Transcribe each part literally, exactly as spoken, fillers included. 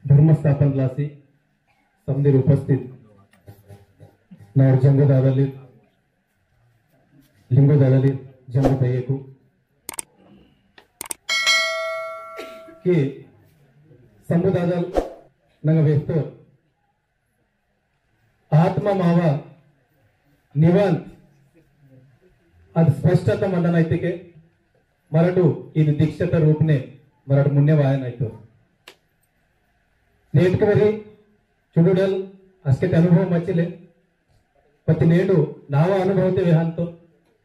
धर्मस्थापन लासी समदिर उपस्थित नार जंगो दादली, लिंगो दादली, जंगो भैयकु कि संगो दादल नंग व्यक्तो आत्मा मावा निवान अद स्पष्टता मंदन अइतेके मरटु इद दीक्षाता रूपने मरटु मुन्ने वायन अइतो। नेटकवरी चुडुडल अस्केत अनुभव मचिले। पति नेडु नावा अनुभवते वेहंतो।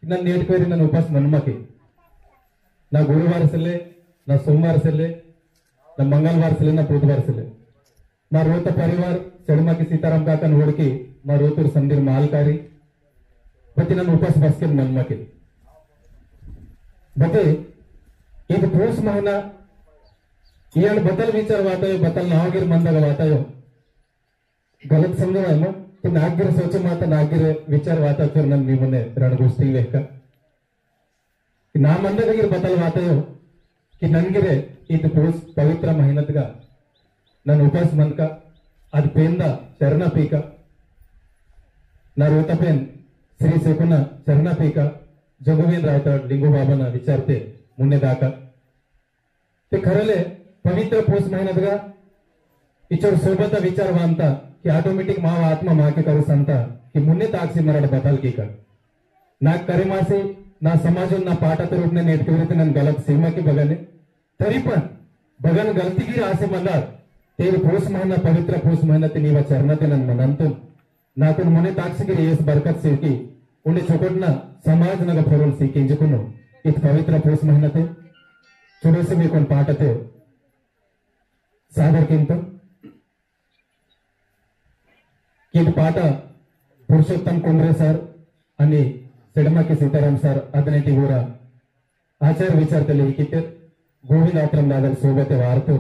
इन्ना नेटकवरी नन उपास मनमके। ना गुरुवार सेले, ना सोमवार सेले, ना मंगलवार सेले, ना बुधवार सेले। मा रोत परिवार सेडमा की सीताराम काकन वड़की मा रोतुर संदिर मालकारी। बती नन उपास बसके मनमके। बते इद पूस महीना इयान बतल विचार वातायो, बतल नावगिर मंदग वातायो। गलत समझो है मो, कि नागिर सोचे माता नागिर विचार वाता फिर नन मी मुने रण गोष्ठी वेहका। कि ना मंदग गिर बतल वातायो, कि ननगिरे इत पूस पवित्र महीनतगा नन उपास मनका, अद पेंदा चरना पीका, ना रोता पेन श्री सेकुना चरना पीका, जगुवेन रावता लिंगो बाबा ना विचारते मुन्ने दाका। ते खरले पवित्र पूस महीनतगा इचोर सोबत विचार वांता कि automatic माव आत्मा माके करू संता कि मुन्ने ताकसी मरड बतल की कर। ना करिमासे, ना समाजन, ना पाठात रूपने नेटकवरीते नन गलत सीमा की बगने। तरी पण बगन गलती की रासे मंदार, तेरे पूस महीना, पवित्र पूस महीना ते नीवा चरना ते नन मनंतुन। नाकुन मुने ताकसी की रेस बरकत सीकी, उन्हें चोकोटना समाज नग फरोल सीकी इंजुकुनु। इत पवित्र पूस महीना ते चुड़ोसे मी कोन पाठाते सादर किंतु। किद पाटा पुरुषोत्तम कुमरे सर अनि सेडमा के सीताराम सर अदनेटी ऊरा आचार विचार तले हिकिते गोविंद आत्रम दादल सोबते वार्तो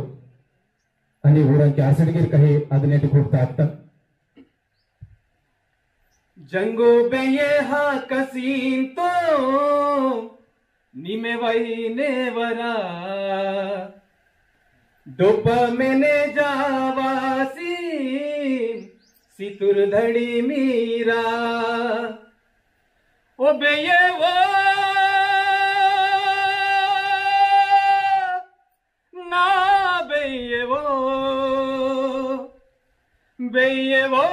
अनि ऊरा के आसडगिर कहे अदनेटी खूब ताकता। जंगो बेये हा कसीन तो निमे वहीने वरा। डोपा मेने जावासी सितुर धड़ी मीरा। ओ बेये वो ना बेये वो, बेये वो।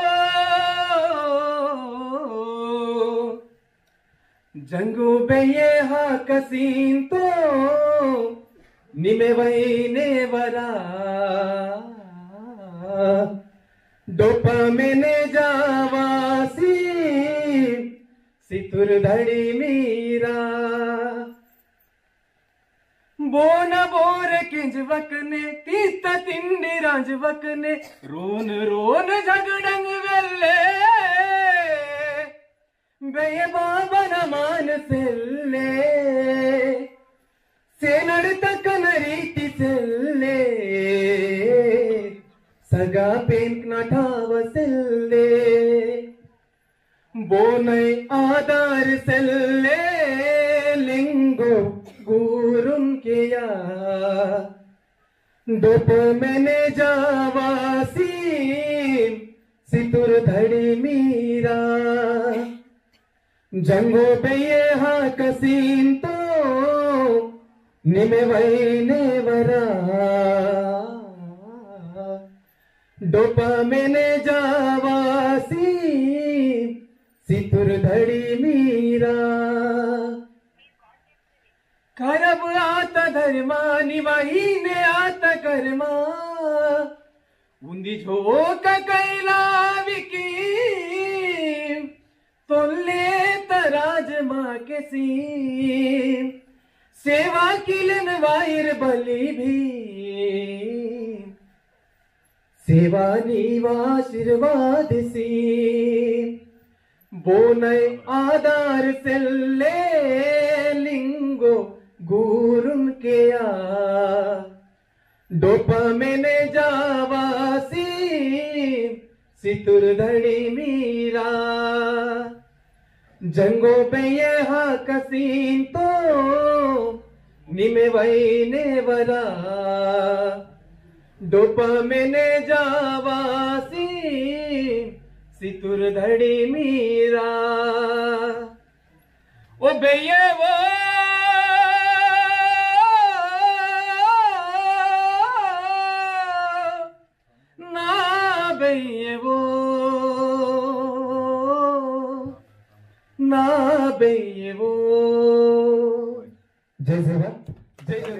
जंगू बेये हा कसीन तो निमे वहीने वरा। डोपा मेने जावासी सितुर धड़ी मीरा। बोन बोर किंज वकने, तीत तिंडी रांज वकने, रोन रोन झगड़ंग वेल्ले। बेये बाबन मान सेल्ले, सेनड़ तकन रीति सेल्ले, सगा पेंक नठाव सेल्ले। बोनय आधार सेल्ले लिंगो गुरुम किया। डोप मेने जावासी सितुर धड़ी मीरा। जंगो बेये हा कसीन तो निमे वहीने वरा। डोपा मेने जावासी सितुर धड़ी मीरा। करब आता धर्मा निवाहीने आता कर्मा। उन्दी झोक कैला विकी तोल्ले तराज माँ के सीम। सेवा किलन वायर बली भी सेवा नीवा आशीर्वाद सी। बोनय आधार सेल्ले लिंगो गुरुन केया। डोपा मेने जावासी सितुर धड़ी मीरा। जंगो बेये हा कसीन तो निमे वैने वरा डोपा मेने जावासी सितुर धड़ी मीरा। ओ बेये वो ना बेये वो ना बेये वो। जय सेवा। जय सेवा।